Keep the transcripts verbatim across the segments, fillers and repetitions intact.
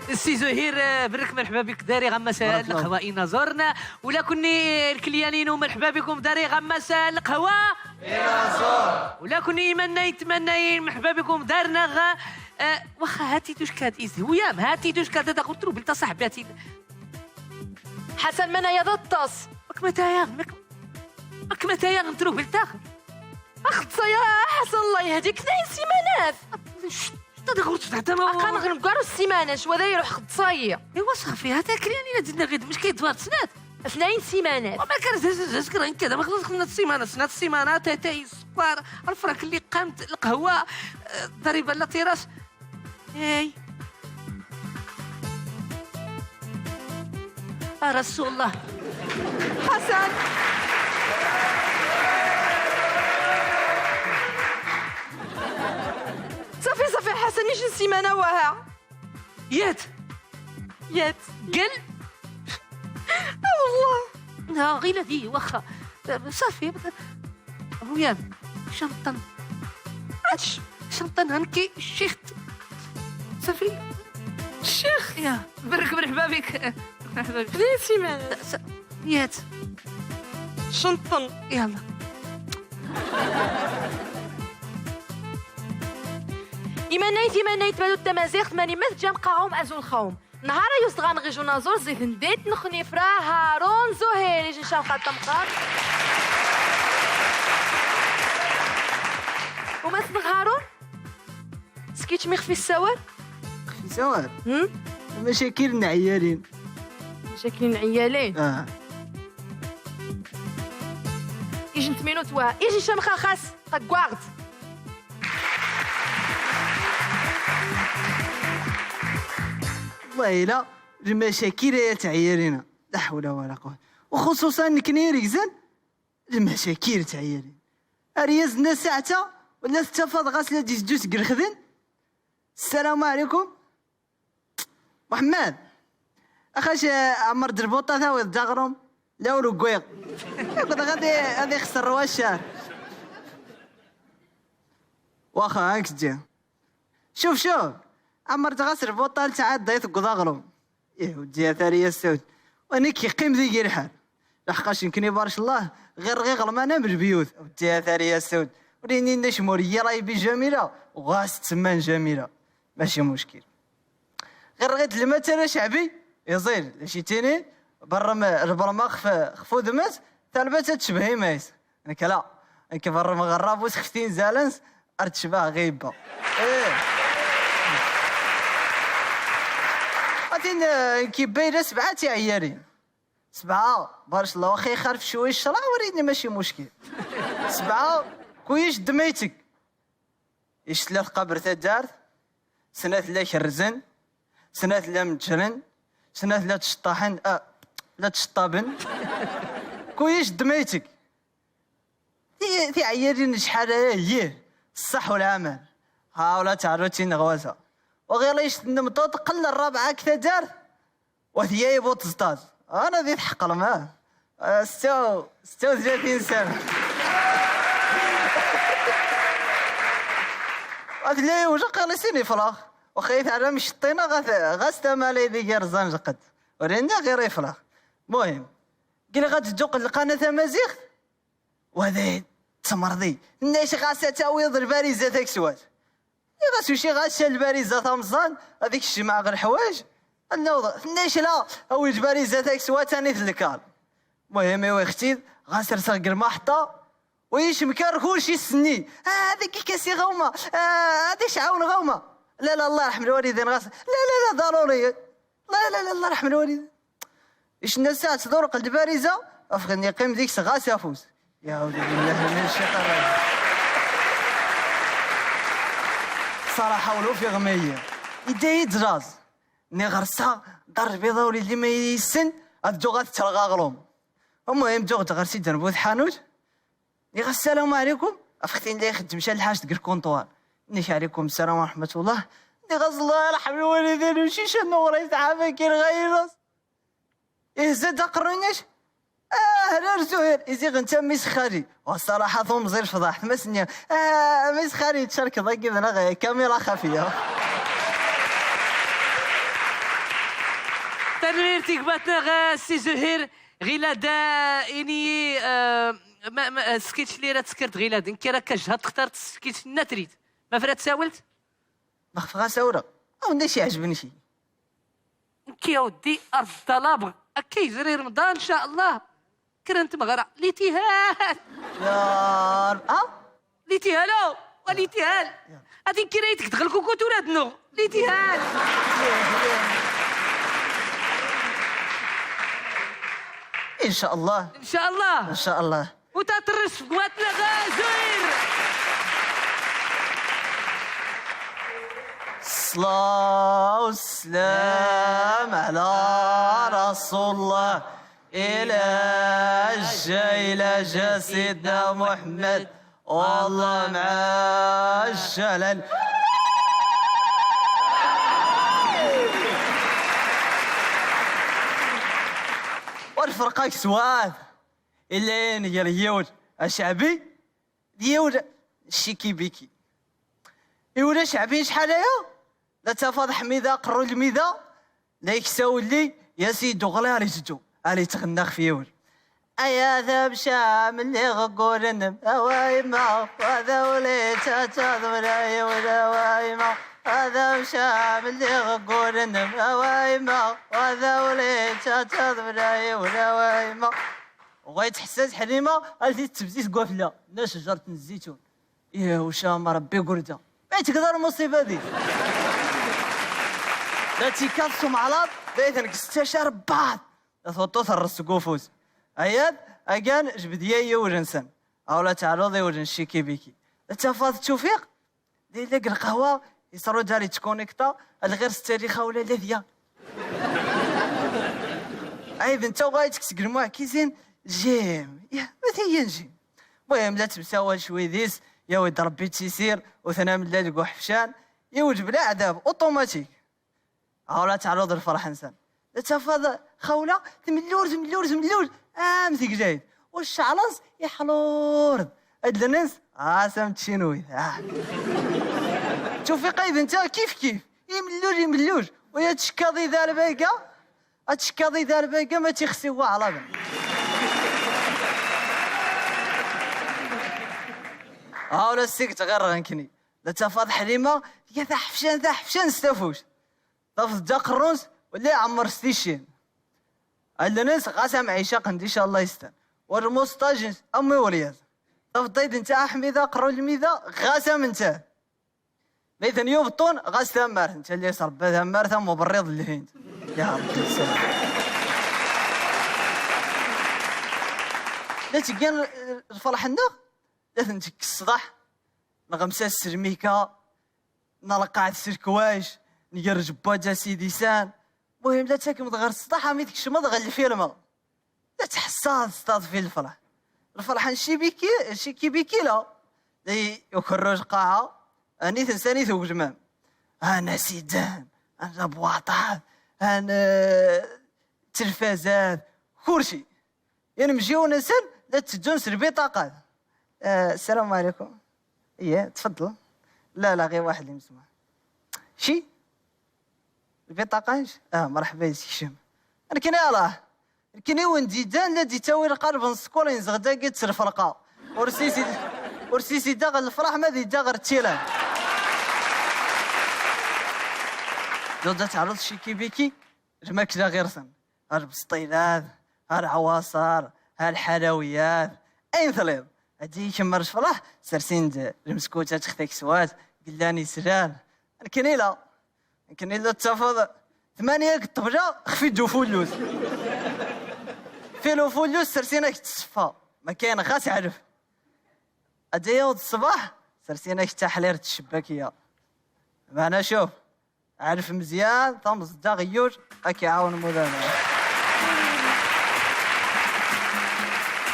السي زهير، آه، برك مرحبا بك داري غمسة بارك الله. القهوة إنازور. ولا كوني الكليانين ومرحبا بكم داري غمسة القهوة إنازور. ولا كوني يمناين تمناين مرحبا بكم دارنا غ-، آه، واخا هاتي دوش كاد إيزي ويام، هاتي دوش كاد هذا غنترو بلتا صاحباتي. حسن، من يضطس؟ مك متايا، مك، مك متايا غنترو بلتا. أخت يا حسن، الله يهديك، ثنين سيمانات. شت، شت هذا غرت بعدا ما أقا نغنقارو السيمانة، شو هذا يروح خد صايي. إيوا صافي، هذا كرياني لا زدنا غير مش كيدوار سنات. ثنين سيمانات. وما كان زز، زز، زز، كرا انت هذا ما خصنا سنات السيمانة، سنات السيمانة، تاي، تاي، السكر، الفراك اللي قامت، القهوة، آه، ضريبة لا تيراس. اي. آه، رسول الله. حسن. صافي، صافي، حسن، يجي السيمانة وها. يات. يات. قل. آه، والله. لا، غير ذي، واخا. صافي. هو يا شنطن. اش؟ شنطن هنكي شيخت. صافي. الشيخ. يا، برك مرحبا بك. مرحبا بك. خليتي معنا. س-، يات. شنطن. يلا. إيمانيت، إيمانيت، بلو التمازيغ، ثمانية مات جام قاوم أزول خاوم. نهار يوسط غنغيجو نازور زيت نديت نخني فرا هارون زهير يجي شام قطم قاط. وما سنغ هارون؟ سكيتش مي خفي السوار؟ خفي سوار؟ هم؟ مشاكل نعيالين. مشاكل نعيالين؟ اه. يجي نتمينو توا، يجي شام خاخاس، قاكواغد. والله إلا المشاكل يا تعيرينا. لا حول ولا قوة. وخصوصا نكني ركزن المشاكل تعيرين. أرياز الناس ساعتها ولا ستة فاض غاسلة ديس جوس قرخدن. السلام عليكم. محمد، اخاش عمر دربوطة ثاوي الدغرم؟ لا ورقويق. يقول غادي، غادي يخسر روا الشهر. واخا هاك تجي. شوف، شوف. عمر تغسر بوطال تعاد ضيف قضاغرم. ايه ودي يا ثري يا سود. وانا كيقيم ذي الحال. لحقاش يمكن يبارش الله غير، غير غلمانة من البيوت. ودي يا ثري يا سود. وريني نشمور يا راي بجميلة وغاس تسمان جميلة. ماشي مشكل. غير غير المثل شعبي يزيد لشي تيني برم البرمخ في خفو دمت ثلبت تشبهي ميس. نك لا، نك برم غراب وسختين زالنس ارتشبه غيبه. ايه. غادي ن-، كيبين سبعه تيعيارين. سبعه بارش الله واخا يخالف شويه الشرع وريني ماشي مشكل. سبعه كويش دميتك. يشتلا في قبر تدارت، سنات لا كرزن، سنات لا متجرن، سنات لا تشطاحن، آه، لا تشطابن. كويش دميتك. تي، تي عيالين شحال هي، الصح والعمل. ها ولا تعرفتي نغوازة. وغير يشتن مطوط قل الرابعة كتا دارت. وثياي بوتزطاز. انا ذي تحقر معاه. آه، ستة و-، ستة وثلاثين سنة. هاد اللي وجه قال لي سيني فلاخ. وخيت على مش الطينة غاث-، غاس تمالي ذي غير زنجقد. ورينا غير يفلاخ. المهم، قال لي غادي تدوق القناة تمازيغ. وهذا تمرضي. الناس غاسة تاويض البارزة تاكسوات. إي غاسو شي غاسة البارزة تمزان، هذيك الجمعة غير حوايج. النوضة. الناس لا، أوي البارزة تاكسوات تاني تلكال. المهم، إيوا أختي، غاسر ساق المحطة، ويش مكان كلشي السني. آه، هذيك كاسي غومة. آه، هذه شعاون غومة. لا، لا، الله يرحم الوالدين غاسر. لا، لا، لا، ضروري. لا، لا، لا، الله يرحم الوالدين. إيش الناس ساعة تدور قد بارزة، أفغني قيم ديك سغاسة فوز. يا أعوذ بالله من الشيطان الرجيم. صراحة ولو في غمية. يدي يدراز. ني غرسة دار البيضة ولي اللي ما يسن، أدو غاتترغى غلوم. المهم، جو غتغرسي دربوت حانوت. ني غا السلام عليكم. أفختين لي خدم شال الحاج ديك الكونطوار. نيك عليكم السلام ورحمة الله. ني غاز الله يرحم الوالدين وشي شنو غريت عافاك كي غير. إيه، زاد قرنيش. Ah, rar Zuhir, iziɣ nta mmi-s xali. Wa ṣṣalaḥa tumẓi lefḍaḥ, tmasnni. Ah, mmi-s xali, tcerkeḍ agi d-neɣ kamira xafiya. Tanemmirt i gma-tneɣ, eh, Si Zuhir. Ɣilad, eh, ini-yi, eh, ma, ma, eh, sketch li ra teskert ɣilad. Nki ra ka jehad textar sketch nna trid. Ma fra tsawelt? Ma xfeɣ asawreɣ. Aw, nna iɛejben ci. Nekki a weddi, ar ẓḍalabɣ. Akka yezri Remḍan, ncallah. Kra n tmeɣra. Litihal. Ya Reb-, ah? Litihal, oh, wa litihal. Ya. Ad inkir ayt deg lkuku tura d-nuɣ. Litihal. Ncallah. Ncallah. Ncallah. Utaṭerrec seg watma Zuhir. Ṣṣla u slam ɛla Rasul Llah. Ila jja, ila jja Sidna Muḥemmed. Wallah mɛa jjalal. Ur ferqeɣ deg swat. Illa nger yiwel acaɛbi d yiwel cikibiki. Yiwel acaɛbi, cḥal aya la tafeḍ Ḥmida, qerru lmida, la yeksa wulli, yas-id uɣli ar iǧeǧǧu, ar itɣenna xef yiwel. Ay ad amcam lliɣ ggul-nnem, a wa yemma, wa d awli, ttattaḍ wla yiwel, a wa yemma, ad amcam lliɣ ggul-nnem, a wa yemma, wa d awli, ttattaḍ wla yiwel, a wa yemma. Uɣa yettḥessas Ḥlima, ar tettebzi seg wafella, nna cejṛet n zzitun. Yaw, cam Ṛebbi gurda. Ma yettgḍa lmuṣiba di. La tikkaḍ s umɛlaḍ, d ayten gis ttacar bbaḍ. La tuṭṭu terreṣ seg ufus. Ayad, agan, jbed ya yiwel-nsen. Aw la tɛluḍ iwel n Cikibiki. La tafeḍ Tufiq, di illa deg lqahwa, iṣru-d ar ittkunikṭa, ad ɣir s-tali xawla la dya. Ay d nta uɣa ittekkes deg lmuɛkizin, Jim. Ya, ma t-iyan Jim. Muhim, la ttemsawal cwi dis, yawi-d Ṛebbi tisir, u tnam la deg uḥefcan, iwjeb leɛdab, automatique. Aw la tɛluḍ lferḥ-nsen. La tafeḍ xawla, tmellul, tmellul, tmellul, am teglait. U cceɛl-ns iḥlur-d. Adlen-ns, ɣas am tcinwit. Ah. Tufiq ay d nta, kif kif. Imellul, imellul. U ya tcekkaḍ i da lbayga, ad tcekkaḍ i da lbayga, ma tixsi waɛlaben. Aw la sigt ɣir ɣ nkni. La tafeḍ Ḥlima, tga taḥefcan, taḥefcan s tafuct. Tafeḍ-d aqerru-ns, wala iɛemmer s ticcin. Allen-ns, ɣas am ɛica qend, ncallah istan. Wa lmustaǧ-ns, am iwelyaz. Tafeḍ-d ay d nta Ḥmida, aqerru lmida, ɣas am nta. Ma yten yubṭṭun, ɣas tammart, nta lli s Ṛebbi tammart am uberriḍ n Lhind. Ya Ṛebbi, salam. La ttggan lferḥ-nneɣ, la ten-tekkes ṣṣdeḥ, nɣemsa s lmika, nlqaɛ s lkwac, ngerrj bwaǧa s idisan. Muhim, la ttakem-d ɣer ṣṣdeḥ, am i tkecmeḍ ɣer lfilm. La tḥessaḍ s taḍfi lferḥ. Lferḥ n Cikibiki, Cikibiki la. Di ukerruj lqaɛa, ani tensan i tugdmam. Ana sidan, ana bwaṭat, ana telfazat, kulci. Inmjiwen-nsen la tteddun s lbiṭaqat. Eh, السلام عليكم. Iya, tfaḍḍel. La, la, ɣir waḥed imesma. Ci? Lbiṭaqa-nc? Ah, mreḥba, yeskcem. Nekni, alah. Nekni wen d-iddan, la d-ittawi lqaleb n ṣṣkul, inzeɣ dagi d lfelqa. Ur s-isid-, ur s-isidda ɣer lefraḥ, ma d-idda ɣer ttilan. Ẓuɣ da tɛerḍ Cikibiki, lmakla ɣir-sen. Ar lbesṭilat, ar lɛwaṣer, ar lḥalawiyat, ayen tliḍ. Ad ikemmel ccfeṛ, sers-in-d lmeskutat x takswat, gellan islan. Nekni la. Nekni la ttafeḍ tmanya deg ṭṭebla, xfi-d ufullut. Fil ufullut, sers-in-ak-d ṣṣfa. Ma kayen ɣas ɛlef. Ad d-yaweḍ ṣṣbeḥ, sers-in-ak-d taḥlirt ccbakiya. Meɛna cuf, ɛlef mezyan, tamẓ-d aɣyul, ad k-iɛawen mudama.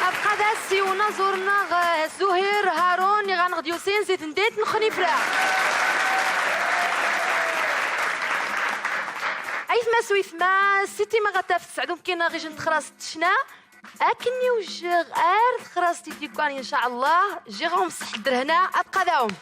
Abqad ass i unaẓur-nneɣ, eh, Zuhir Harun, iɣ anɣ d-yusin si temdint n Xnifra. Aytma s uytma, siti ma ɣa taf tesɛdum kina ɣij n texrast ccna. Akken i wejjeɣ ar txraṣt i d-yeggan, in ca Allah, jjiɣ-awm ṣṣeḥ d rrehna, ad qadawm.